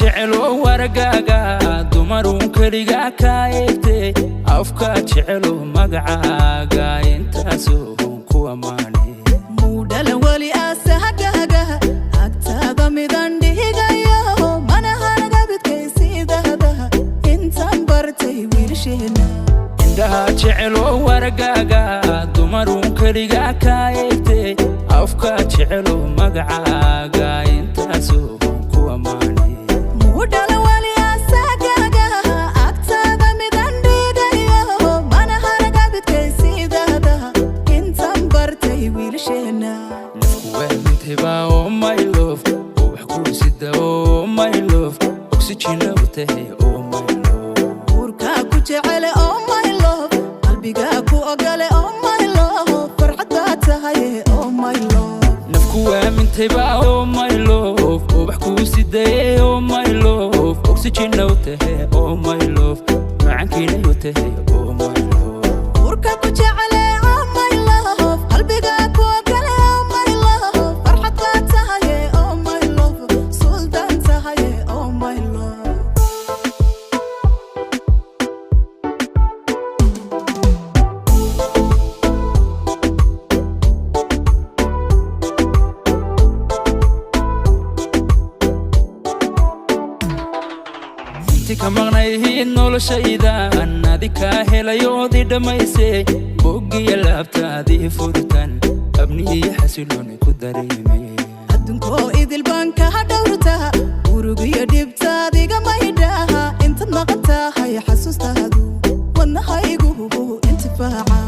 Jecelo wargaaga, dumarun keligaa kaa eegtay. Afka jecelo magacaaga, intaasoo ku ammaanay. Muudhala weli aasahagaga, agtaada midan dhigayo, mana haragabidkaysiidahdaha intaan bartay wiilasheena. Indhaha jecelo wargaaga, dumarun keligaa kaa eegtay. Afka jecelo magacaaga, intaasoo ku ammaanay. Muudhala weli aasahagaga, agtaada midan dhigayo, mana haragabidkaysiidahdaha intaan bartay wiilasheena. Nafku waamintayba, oh my love, oo wax kuu sida, oh my love, oxygen u tahay, oh my love. Uurkaa ku jecele, oh my love, qalbigaa ku ogole, oh my love, farxad baa tahay, oh my love. Nafku waamintayba, oh my love, oo wax kuu sidaye, oh my love, oxygen u tahay, oh my love, macankiina u tahay, oh my love. Uurka ku jecele, oh my love, qalbigaa ku ogole, oh my love, farxad baa tahay, oh my love, suldaan tahay, oh my love. Inti ka maqnayhiid noloshaydan, adi kaa helayoodii dhammaysay. Boggiya laabtaadii furtan, abnihiyo xasilooni ku dareemay. Adduunkoo idil baan kaha dhowrtaa, urugiyo dhibtaadiga maydhaha. Intaad maqan tahay xasuustaadu wadnahaygu intifaaca.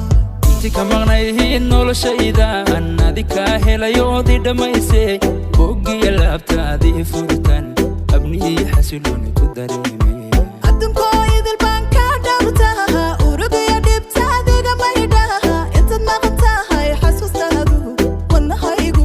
Inti ka maqnayhiid noloshaydan, adi kaa helayoodii dhammaysay. Boggiya laabtaadii furtan, abnihiyo xasilooni ku dareemay. Adduunkoo idil baan ka dhowrtaa, urugiyo dhibtaadiga maydhaha. Intaad maqan tahay xasuustaadu wadnahaygu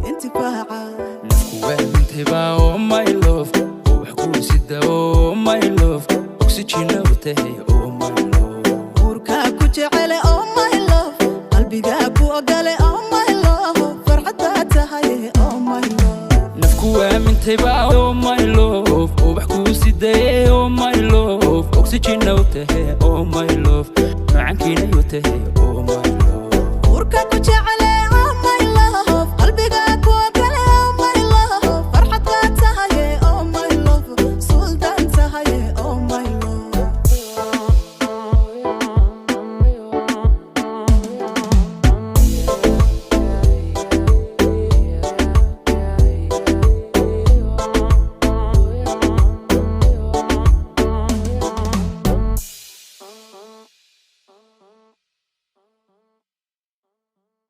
intifaaca. Nafku waamintayba, oh my love, oo wax kuu sida, oh my love, oxygen u tahay, oh my love. Uurkaa ku jecele, oh my love, qalbigaa ku ogole, oh my love, farxad baa tahay, oh my love. Nafku waamintayba, oh my love, oo wax kuu sidaye, oh my love, oxygen u tahay, oh my love, macankiina u tahay, oh my love. Uurka ku jecele.